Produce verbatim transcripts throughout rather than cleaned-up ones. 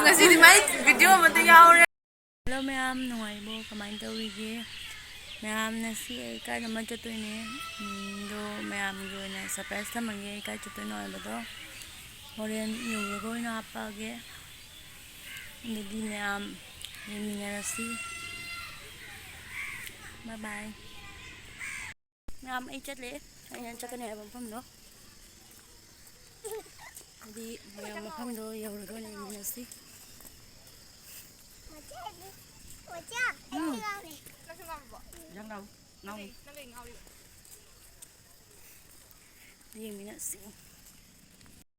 ꯉꯁꯤꯗꯤ ꯃꯥꯏ ꯚꯤꯗꯤꯑꯣ ꯑꯃꯠꯇ ꯌꯥꯎꯔꯦ꯫ Hello ꯃꯌꯥꯝ, ꯅꯨꯡꯉꯥꯏꯔꯤꯕꯣ? ꯀꯃꯥꯏꯅ ꯇꯧꯔꯤꯒꯦ? ꯃꯌꯥꯝ, ꯉꯁꯤ ꯑꯩ ꯀꯥꯏꯗꯅꯣꯃ ꯆꯠꯇꯣꯏꯅꯦ꯫ ꯎꯝ, ꯑꯗꯣ ꯃꯌꯥꯝꯒꯤ ꯑꯣꯏꯅ surprise ꯊꯝꯃꯒꯦ, ꯑꯩ ꯀꯥꯏ ꯆꯠꯇꯣꯏꯅꯣ ꯍꯥꯏꯕꯗꯣ꯫ ꯍꯣꯔꯦꯟ ꯌꯧꯔꯒ ꯑꯣꯏꯅ ꯍꯥꯞꯄꯛꯑꯒꯦ꯫ ꯑꯗꯨꯗꯤ ꯃꯌꯥꯝ ꯌꯦꯡꯃꯤꯟꯅꯔꯁꯤ꯫ Bye bye꯫ ꯃꯌꯥꯝ, ꯑꯩ ꯆꯠꯂꯦ꯫ ꯑꯩꯅ ꯆꯠꯀꯅꯤ ꯍꯥꯏꯕ ꯃꯐꯝꯗꯣ꯫ ꯑꯗꯨꯗꯤ ꯃꯌꯥꯝ ꯃꯐꯝꯗꯣ ꯌꯧꯔꯒ ꯑꯣꯏꯅ ꯌꯦꯡꯃꯤꯟꯅꯁꯤ꯫ ꯎꯝ꯫ ꯌꯦꯡꯃꯤꯟꯅꯁꯤ꯫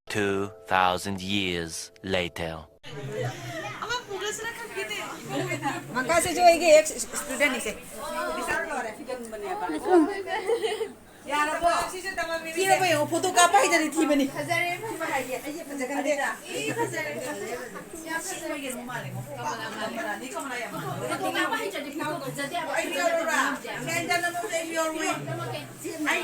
Two thousand years later. ꯃꯪꯀꯥꯁꯤꯁꯨ ꯑꯩꯒꯤ ex student ꯅꯤꯁꯦ꯫ ꯌꯥꯔꯕꯣ? ꯊꯤꯔꯕ ꯌꯦꯡꯉꯣ, photo ꯀꯥꯞꯄ ꯍꯩꯇ꯭ꯔꯗꯤ ꯊꯤꯕꯅꯤ꯫ ꯐꯖꯔꯦ, ꯐꯖꯔꯦ꯫ ꯑꯩ ꯐꯖꯒꯟꯗꯦ꯫ ꯑꯩ ꯐꯖꯔꯦ꯫ ꯌꯥꯝ ꯐꯖꯔꯦ꯫ ꯀꯃꯂꯥ ꯃꯥꯜꯂꯦ꯫ ꯀꯃꯂꯥ ꯌꯥꯝ ꯃꯥꯜꯂꯦ꯫ Photo ꯀꯥꯞꯄ ꯍꯩꯇ꯭ꯔꯗꯤ photo ꯐꯖꯗꯦ ꯍꯥꯏꯕ꯫ ꯑꯩ ꯌꯥꯎꯔꯨꯔꯥ? ꯁꯦꯟꯖꯦꯜ ꯑꯃ ꯂꯩꯕꯤꯌꯣ꯫ ꯑꯩ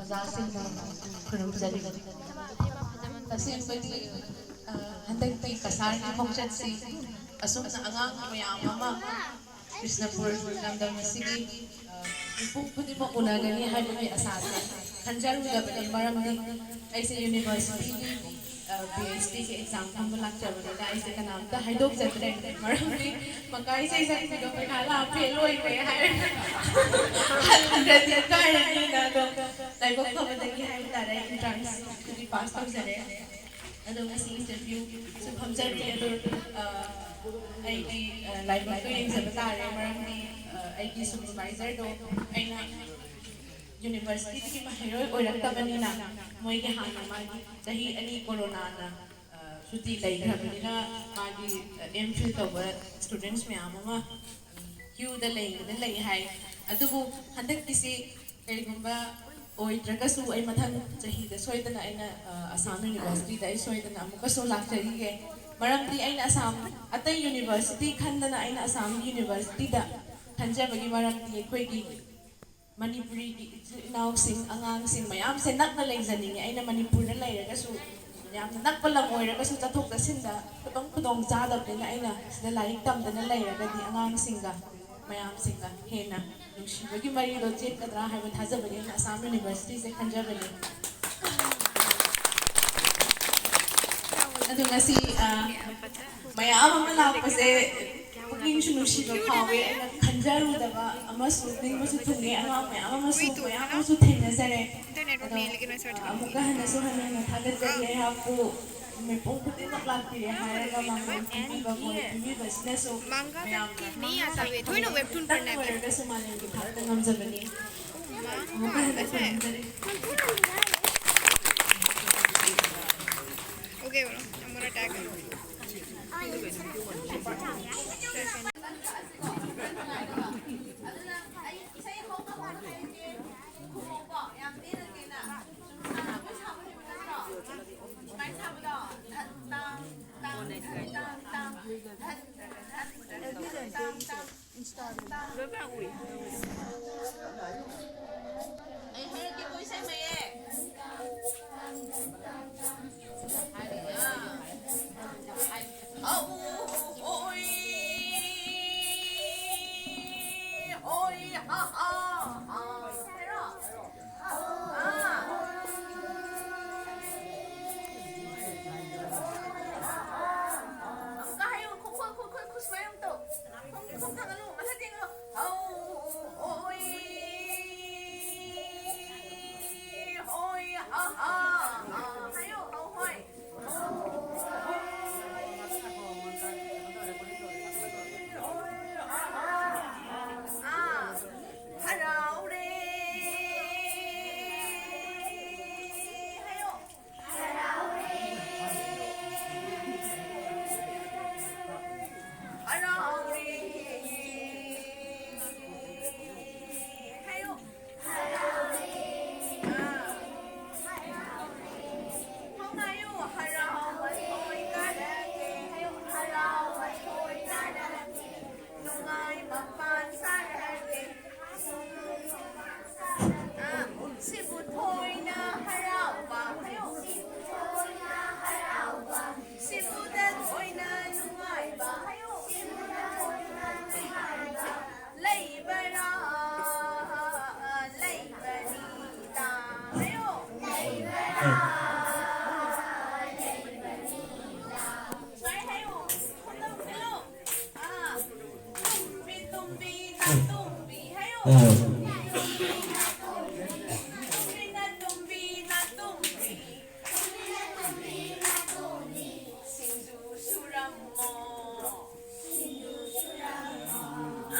ꯑꯣꯖꯥꯁꯤꯡꯅ ꯈꯨꯔꯨꯝꯖꯔꯤ꯫ ꯇꯁꯦꯡꯕꯗꯤ, ꯑ, ꯍꯟꯗꯛꯀꯤ ꯀꯁꯥꯔꯒꯤ ꯈꯣꯡꯆꯠꯁꯤ ꯑꯁꯨꯝꯅ ꯑꯉꯥꯡ ꯃꯌꯥꯝ ꯑꯃ ꯀ꯭ꯔꯤꯁꯅꯄꯨꯔ ꯂꯝꯗꯝ ꯑꯁꯤꯒꯤ, ꯑ, ꯃꯤꯄꯨꯝ ꯈꯨꯗꯤꯡꯃꯛ ꯎꯅꯒꯅꯤ ꯍꯥꯏꯕꯒꯤ ꯑꯁꯥꯁꯦ ꯈꯟꯖꯔꯨꯗꯕꯅꯤ꯫ ꯃꯔꯝꯗꯤ ꯑꯩꯁꯦ ꯌꯨꯅꯤꯚꯔꯁꯤꯇꯤꯒꯤ, ꯑ, ꯄꯤ ꯑꯩꯆ ꯗꯤꯒꯤ ꯑꯦꯛꯖꯥꯝ ꯐꯝꯕ ꯂꯥꯛꯆꯕꯅꯤꯅ ꯑꯩꯁꯦ ꯀꯅꯥꯝꯇ ꯍꯥꯏꯗꯣꯛꯆꯗ꯭ꯔꯦ꯫ ꯃꯔꯝꯗꯤ ꯃꯀꯥꯏ ꯏꯁꯩ ꯁꯛꯄꯤꯗꯣ ꯄꯩꯈꯥ ꯂꯥꯛꯑ ꯐꯦꯜ ꯑꯣꯏꯈ꯭ꯔꯦ ꯍꯥꯏꯔꯒ ꯍꯜꯂꯗꯤ ꯏꯀꯥꯏꯔꯅꯤꯅ꯫ ꯑꯗꯣ ꯂꯥꯏꯕꯛ ꯐꯕꯗꯒꯤ ꯍꯥꯏꯕ ꯇꯥꯔꯦ, ꯑꯩ ꯑꯦꯟꯇ꯭ꯔꯥꯟꯁꯇꯨꯗꯤ ꯄꯥꯁ ꯇꯧꯖꯔꯦ꯫ ꯑꯗꯣ ꯉꯁꯤ ꯏꯟꯇꯔꯚ꯭ꯌꯨꯁꯨ ꯐꯝꯖꯔꯤ꯫ ꯑꯗꯣ, ꯑ, ꯑꯩꯒꯤ, ꯑ, ꯂꯥꯏꯕꯛꯇꯣ ꯌꯦꯡꯖꯕ ꯇꯥꯔꯦ꯫ ꯃꯔꯝꯗꯤ, ꯑ, ꯑꯩꯒꯤ ꯁꯨꯄꯔꯚꯥꯏꯖꯔꯗꯣ ꯑꯩꯅ ꯌꯨꯅꯤꯚꯔꯁꯤꯇꯤꯗꯒꯤ ꯃꯍꯩꯔꯣꯏ ꯑꯣꯏꯔꯛꯇꯕꯅꯤꯅ ꯃꯣꯏꯒꯤ ꯍꯥꯟꯅ ꯃꯥꯒꯤ ꯆꯍꯤ ꯑꯅꯤ ꯀꯣꯔꯣꯅꯥꯅ, ꯑ, ꯁꯨꯇꯤ ꯂꯩꯈ꯭ꯔꯕꯅꯤꯅ ꯃꯥꯒꯤ, ꯑ, ꯑꯦꯝ ꯐꯤꯜ ꯇꯧꯕ ꯁ꯭ꯇꯨꯗꯦꯟꯠꯁ ꯃꯌꯥꯝ ꯑꯃ, ꯎꯝ, ꯀ꯭ꯌꯨꯗ ꯂꯩꯕꯗ ꯂꯩ ꯍꯥꯏ꯫ ꯑꯗꯨꯕꯨ ꯍꯟꯗꯛꯀꯤꯁꯤ ꯀꯩꯒꯨꯝꯕ ꯑꯣꯏꯗ꯭ꯔꯒꯁꯨ ꯑꯩ ꯃꯊꯪ ꯆꯍꯤꯗ ꯁꯣꯏꯗꯅ ꯑꯩꯅ, ꯑ, ꯑꯁꯥꯝ ꯌꯨꯅꯤꯚꯔꯁꯤꯇꯤꯗ ꯑꯩ ꯁꯣꯏꯗꯅ ꯑꯃꯨꯛꯀꯁꯨ ꯂꯥꯛꯆꯈꯤꯒꯦ꯫ ꯃꯔꯝꯗꯤ ꯑꯩꯅ ꯑꯁꯥꯝ, ꯑꯇꯩ ꯌꯨꯅꯤꯚꯔꯁꯤꯇꯤ ꯈꯟꯗꯅ ꯑꯩꯅ ꯑꯁꯥꯝ ꯌꯨꯅꯤꯚꯔꯁꯤꯇꯤꯗ ꯈꯟꯖꯕꯒꯤ ꯃꯔꯝꯗꯤ ꯑꯩꯈꯣꯏꯒꯤ ꯃꯅꯤꯄꯨꯔꯤꯒꯤ ꯏꯆꯤꯜ ꯏꯅꯥꯎꯁꯤꯡ, ꯑꯉꯥꯡꯁꯤꯡ ꯃꯌꯥꯝꯁꯦ ꯅꯛꯅ ꯂꯩꯖꯅꯤꯡꯉꯤ꯫ ꯑꯩꯅ ꯃꯅꯤꯄꯨꯔꯗ ꯂꯩꯔꯒꯁꯨ, ꯌꯥꯝꯅ ꯅꯛꯄ ꯂꯝ ꯑꯣꯏꯔꯒꯁꯨ, ꯆꯠꯊꯣꯛ ꯆꯠꯁꯤꯟꯗ ꯈꯤꯇꯪ ꯈꯨꯗꯣꯡ ꯆꯥꯗꯕꯅꯤꯅ ꯑꯩꯅ ꯁꯤꯗ ꯂꯥꯏꯔꯤꯛ ꯇꯝꯗꯅ ꯂꯩꯔꯒꯗꯤ ꯑꯉꯥꯡꯁꯤꯡꯒ ꯃꯌꯥꯝꯁꯤꯡꯒ ꯍꯦꯟꯅ ꯅꯨꯡꯁꯤꯕꯒꯤ ꯃꯔꯤꯗꯣ ꯆꯦꯠꯀꯗ꯭ꯔꯥ ꯍꯥꯏꯕ ꯊꯥꯖꯕꯒꯤ ꯑꯩꯅ ꯑꯁꯥꯝ ꯌꯨꯅꯤꯚꯔꯁꯤꯇꯤꯁꯦ ꯈꯟꯖꯕꯅꯤ꯫ ꯑꯗꯣ ꯉꯁꯤ, ꯑ, ꯃꯌꯥꯝ ꯑꯃ ꯂꯥꯛꯄꯁꯦ ꯄꯨꯛꯅꯤꯡꯁꯨ ꯅꯨꯡꯁꯤꯕ ꯐꯥꯎꯋꯦ꯫ ꯑꯩꯅ ꯈꯟꯖꯔꯨꯗꯕ ꯑꯃꯁꯨ ꯅꯤꯡꯕꯁꯨ ꯊꯨꯡꯉꯦ꯫ ꯑꯉꯥꯡ ꯃꯌꯥꯝ ꯑꯃꯁꯨ, ꯃꯌꯥꯝ ꯑꯃꯁꯨ ꯊꯦꯡꯅꯖꯔꯦ꯫ ꯑꯗꯣ, ꯑ, ꯑꯃꯨꯛꯀ ꯍꯟꯅꯁꯨ ꯍꯟꯅ ꯍꯟꯅ ꯊꯥꯒꯠꯆꯔꯤ ꯑꯩꯍꯥꯛꯄꯨ꯫ ꯃꯤꯄꯨꯝ ꯈꯨꯗꯤꯡꯃꯛ ꯂꯥꯛꯄꯤꯔꯦ ꯍꯥꯏꯔꯒ ꯃꯥꯡꯒꯣꯟ ꯄꯤꯕꯤꯕ, ꯃꯣꯏ ꯄꯤꯕꯤꯕꯁꯤꯅꯁꯨ ꯃꯌꯥꯝꯅ ꯊꯣꯏꯅ ꯋꯦꯕꯇꯨꯟ ꯈꯤꯇꯪ ꯑꯣꯏꯔꯒꯁꯨ ꯃꯥꯂꯦꯝꯒꯤ ꯊꯥꯛꯇ ꯉꯝꯖꯕꯅꯤ꯫ ꯑꯃꯨꯛꯀ ꯍꯟꯅ ꯈꯨꯔꯨꯝꯖꯔꯤ꯫ Okay, bro. I'm gonna tag him. ꯑꯩ ꯍꯥꯏꯔꯛꯀꯦꯀꯣ, ꯏꯁꯩ ꯃꯌꯦꯛ꯫ ꯁꯨꯃꯥꯏꯅ ꯍꯥꯏꯌꯣ꯫ ꯍꯣꯠꯅꯧ, ꯍꯥꯏꯌꯣ꯫ ꯑꯥ, ꯇꯨꯝꯕꯤ, ꯇꯨꯝꯕꯤ, ꯅꯥꯇꯣꯝꯕꯤ, ꯍꯥꯏꯌꯣ꯫ ꯎꯝ꯫ ꯇꯨꯝꯕꯤ, ꯅꯥꯇꯣꯝꯕꯤ, ꯅꯥꯇꯣꯝꯕꯤ, ꯁꯤꯡꯖꯨ ꯁꯨꯔꯝꯃꯣ꯫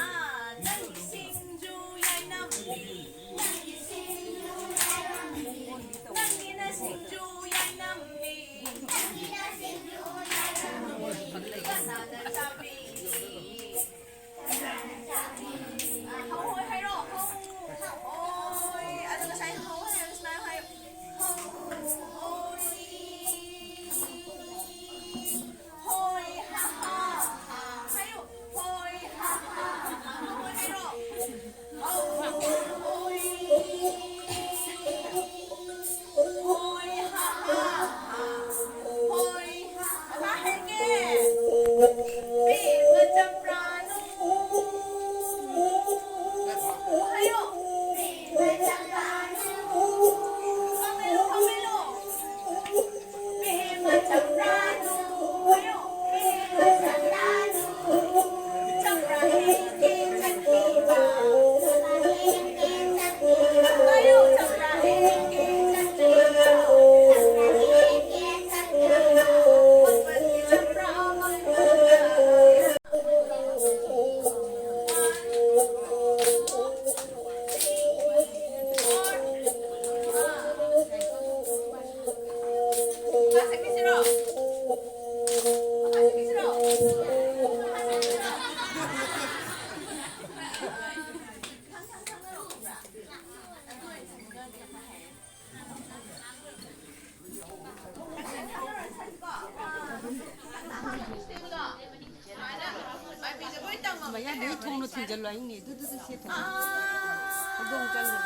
ꯑꯥ, ꯅꯪꯒꯤ ꯁꯤꯡꯖꯨ ꯌꯥꯏꯅꯝꯕꯤ꯫ ꯅꯪꯒꯤꯅ ꯁꯤꯡꯖꯨ ꯌꯥꯏꯅꯝꯕꯤ꯫ ꯀꯅꯥꯅ ꯆꯥꯕꯤꯅꯤ? ꯑꯥ, ꯍꯧ, ꯍꯣꯏ ꯍꯥꯏꯔꯣ꯫ ꯍꯧ, ꯍꯣꯏ꯫ ꯑꯗꯣ ꯉꯁꯥꯏ ꯍꯧ ꯍꯥꯏꯔꯒ ꯁꯨꯃꯥꯏꯅ ꯍꯥꯏꯌꯣ꯫ ꯍꯧ, ꯍꯣꯏ꯫ ꯍꯣꯏ, ꯍꯥ, ꯍꯥ, ꯍꯥ꯫ ꯍꯥꯏꯌꯨ꯫ ꯍꯣꯏ, ꯍꯥ, ꯍꯥ, ꯍꯥ꯫ ꯍꯣꯏ ꯍꯥꯏꯔꯣ꯫ ꯍꯣꯏ꯫ ꯍꯣꯏ, ꯍꯥ, ꯍꯥ, ꯍꯥ꯫ ꯍꯣꯏ, ꯍꯥ, ꯍꯥ ꯍꯥꯏꯔꯒꯦ꯫ ꯄꯦꯃ ꯆꯝꯄ꯭ꯔꯥꯅꯨ꯫ ꯍꯥꯏꯌꯣ꯫ ꯄꯦꯃ ꯆꯝꯄ꯭ꯔꯥꯅꯨ꯫ ꯈꯪꯃꯦꯜꯂꯣ, ꯈꯪꯃꯦꯜꯂꯣ꯫ ꯃꯌꯥꯗꯩ ꯊꯣꯡꯅ ꯊꯤꯡꯖꯤꯜꯂꯣ ꯍꯥꯏꯅꯦ꯫ ꯑꯗꯨꯗꯨꯗ ꯁꯦꯠꯇ꯫ ꯍꯧꯗꯣꯡ ꯆꯪꯉꯦ꯫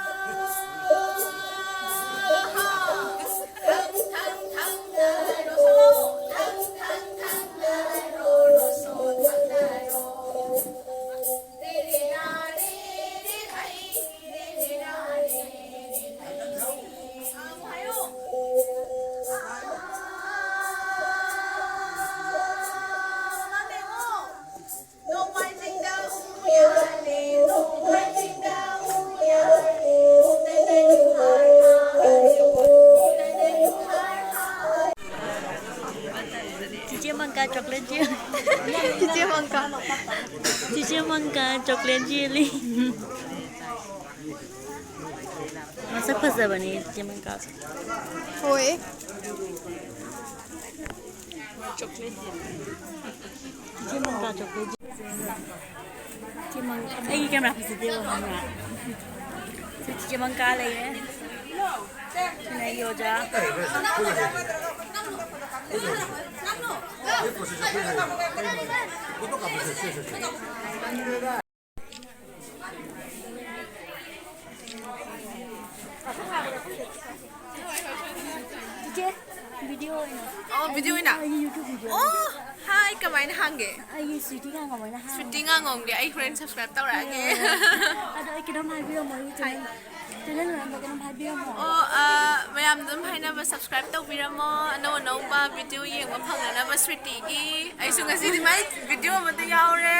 Chocolate jelly. ꯆꯤꯆꯦ ꯃꯪꯀꯥ꯫ ꯆꯤꯆꯦ ꯃꯪꯀꯥ chocolate jelly꯫ ꯃꯁꯛ ꯐꯖꯕꯅꯤ ꯆꯤꯆꯦ ꯃꯪꯀꯥꯁꯦ꯫ ꯍꯣꯏ꯫ ꯆꯤꯆꯦ ꯃꯪꯀꯥ chocolate jelly꯫ ꯆꯤꯆꯦ ꯃꯪꯀꯥ, ꯑꯩꯒꯤ camera ꯐꯖꯗꯦꯕ ꯈꯪꯕ꯭ꯔꯥ? ꯁꯤ ꯆꯤꯆꯦ ꯃꯪꯀꯥ ꯂꯩꯔꯦ꯫ ꯁꯤꯅ ꯑꯩꯒꯤ ꯑꯣꯖꯥ꯫ ꯆꯤꯆꯦ, video ꯑꯣꯏꯅ꯫ ꯑꯣ, video ꯑꯣꯏꯅ? ꯑꯩꯒꯤ YouTube video꯫ ꯑꯣ, hi, ꯀꯃꯥꯏꯅ ꯍꯥꯡꯒꯦ? ꯑꯩꯒꯤ ꯁ꯭ꯋꯤꯇꯤ ꯉꯥꯉꯣꯝ ꯑꯣꯏꯅ ꯍꯥꯡꯉꯦ꯫ ꯁ꯭ꯋꯤꯇꯤ ꯉꯥꯉꯣꯝꯒꯤ ꯑꯩ ꯍꯣꯔꯦꯟ subscribe ꯇꯧꯔꯛꯑꯒꯦ꯫ ꯑꯗꯣ ꯑꯩ ꯀꯩꯅꯣꯝ ꯍꯥꯏꯕꯤꯔꯝꯃꯣ, ꯑꯩꯒꯤ channel, channel ꯃꯔꯝꯗ ꯀꯩꯅꯣꯝ ꯍꯥꯏꯕꯤꯔꯝꯃꯣ꯫ ꯑꯣ, ꯑ, ꯃꯌꯥꯝ ꯑꯗꯨꯝ ꯍꯥꯏꯅꯕ subscribe ꯇꯧꯕꯤꯔꯝꯃꯣ, ꯑꯅꯧ ꯑꯅꯧꯕ video ꯌꯦꯡꯕ ꯐꯪꯅꯅꯕ ꯁ꯭ꯋꯤꯇꯤꯒꯤ꯫ ꯑꯩꯁꯨ ꯉꯁꯤꯗꯤ ꯃꯥꯏ video ꯑꯃꯗ ꯌꯥꯎꯔꯦ꯫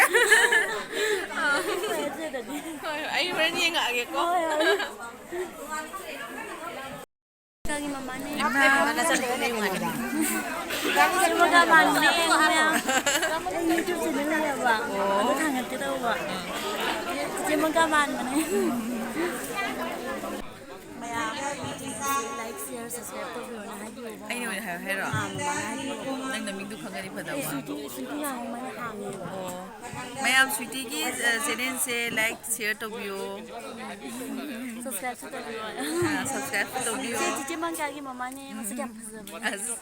ꯍꯣꯏ, ꯑꯗꯨꯗꯗꯤ꯫ ꯍꯣꯏ, ꯍꯣꯏ, ꯑꯩ ꯍꯣꯔꯦꯟ ꯌꯦꯡꯉꯛꯑꯒꯦꯀꯣ꯫ ꯍꯣꯏ, ꯍꯣꯏ꯫ ꯀꯥꯒꯤ ꯃꯃꯥꯅꯦ꯫ ꯏꯃꯥ꯫ ꯁꯤꯕꯒ ꯃꯥꯟꯕꯅꯦ ꯌꯦꯡꯉꯨ ꯃꯌꯥꯝ꯫ ꯑꯩ YouTube channel ꯂꯩꯌꯦꯕ꯫ ꯑꯗꯨ ꯊꯥꯡꯒꯠꯀꯦ ꯇꯧꯕ꯫ ꯆꯤꯆꯦ ꯃꯪꯀꯥ ꯃꯥꯟꯕꯅꯦ꯫ ꯃꯌꯥꯝ like, share, subscribe ꯇꯧꯕꯤꯌꯣꯅ ꯍꯥꯏꯕꯤꯌꯨꯕ꯫ ꯑꯩꯅ ꯑꯣꯏꯅ ꯍꯥꯏꯌꯣ ꯍꯥꯏꯔꯣ? ꯑꯥ, ꯃꯃꯥꯅ ꯍꯥꯏꯕꯤꯌꯨ꯫ ꯅꯪ ꯅꯃꯤꯡꯗꯨ ꯈꯪꯉꯗꯤ ꯐꯗꯧꯕ꯫ ꯑꯩ ꯁ꯭ꯋꯤꯇꯤ, ꯁ꯭ꯋꯤꯇꯤ ꯉꯥꯉꯣꯝ ꯍꯥꯏꯅ ꯍꯥꯡꯉꯦ꯫ ꯑꯣ꯫ ꯃꯌꯥꯝ ꯁ꯭ꯋꯤꯇꯤꯒꯤ, ꯑ, channelꯁꯦ like, share ꯇꯧꯕꯤꯌꯣ꯫ Subscribeꯁꯨ ꯇꯧꯕꯤꯌꯣ꯫ ꯑ, subscribeꯁꯨ ꯇꯧꯕꯤꯌꯣ꯫ ꯆꯤꯆꯦ ꯃꯪꯀꯥꯒꯤ ꯃꯃꯥꯅꯦ, ꯃꯁꯛ ꯌꯥꯝ ꯐꯖꯕꯅꯦ꯫ ꯑꯁ꯫